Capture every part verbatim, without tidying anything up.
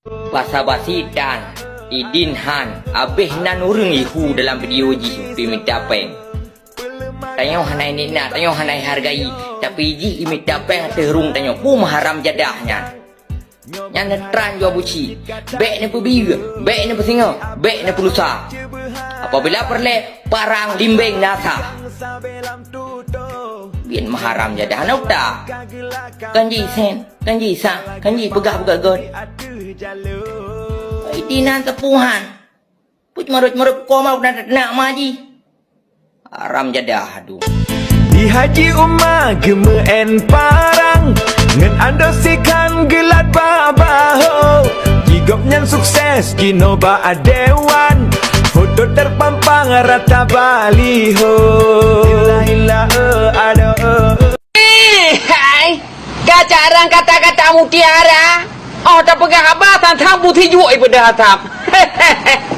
Basa-basi tan, idin han, abéh nan ureuëng ihu dalam video jih pih mita péng. Tanyoe hana inikna, tanyoe hana ihargai, tapi jih imita péng ateueh rhueng tanyoe. Peue meuharam jadah nyan. Nyan neutran jua buci. Bék neupeubiyeu, bék neupeusingoh, bék neupulusa. Apabila peureulée, parang limbeng nasa. Biet meuharam jadah aneuk ta. Kan ji sen, kan ji sa, kan ji peugah-peugah göt. Idinan teupuhan. Peuet marot-marot koma udah nak maji. Haram jadah, aduh. Di Haji Uma geumeu'en parang ngon Ando Sikhan geulat bak baho. Jigobnyan sukses jinoe bak dewan. Foto terpampang rata baliho. Ilah, ilah, eh, aduh, eh. Hai, ka carang kata-kata mutiara. Oh, tapeugah haba sang-sang buti juek ipeugah asam.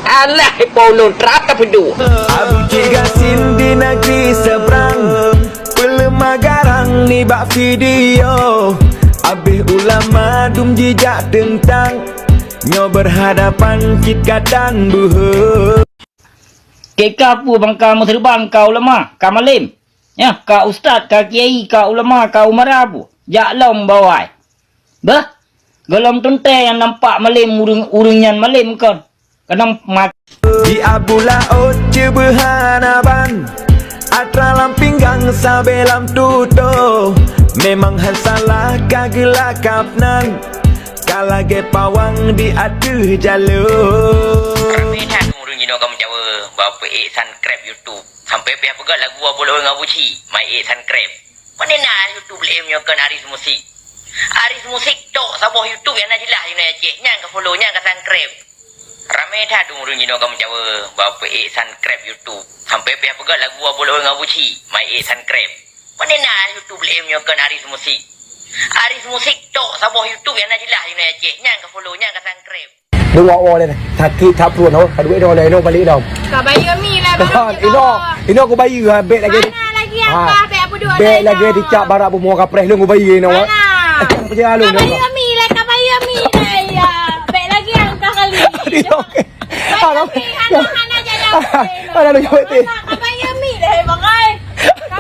Alah, ipo ulôn trap tapeuduek. Abu Cik Gasin di negeri seberang, peuleumah garang nibak video. Abéh ulama dum jijak teuntang, nyoe berhadapan cit katan beuhe. Keu ka peue bang ka meuseureuban ka ulama, ka malem? Nyoe ka ustaz, ka kiai, ka ulama, ka umara peue? Jak lom bawai. Beuh, gohlom teuntée nyang nampak malem ureuëng, ureuëng nyan malem kon. Keunong mat- Di Abu Laôt ceubeuhana ban, atra lam pinggang sabe lam tutoe. Memang han salah ka geulakab nan, ka lagée pawang di ateueh jalô. Ramé that ureuëng jinoe ka meucawa, bak peuék subscribe YouTube. Sampai pih peugah lagu Abul Hol ngon Abu Cik, mai ék subscribe. Pane na YouTube lé meunyoe kon Aris Musik. Aris Musik tok saboh YouTube nyang na jeulaih di Aceh, nyan ka follow, nyan ka subscribe. Ramé that ureuëng jinoe ka meucawa, bak peuék subscribe YouTube. Sampai pih peugah lagu Abul Hol ngon Abu Cik, mai ék subscribe. Pane na YouTube lé meunyoe kon Aris Musik. Aris Musik tok saboh YouTube nyang na jeulaih di Aceh, nyan ka follow, nyan ka subscribe. Dua woe lé, sakét that pruet, oh, ka duek inoe lé, inoe balik dah. Ka bayeue mi lah, baru inoe, inoe ku bayeue, ha, bék lagée. Mana lagi apa, bék apa dua. Bék lagée dicap barak bumoe kapreh lôn ku bayeue inoe. Mana? Percaya lôn. Ka bayeue mi lah, ka bayeue mi lah, ya. Bék lagi angka kali. Inoe. Bayeue mi, hana, hana jalan. Hana lôn jawab ti. Ka bayeue mi lah, bagai. Ka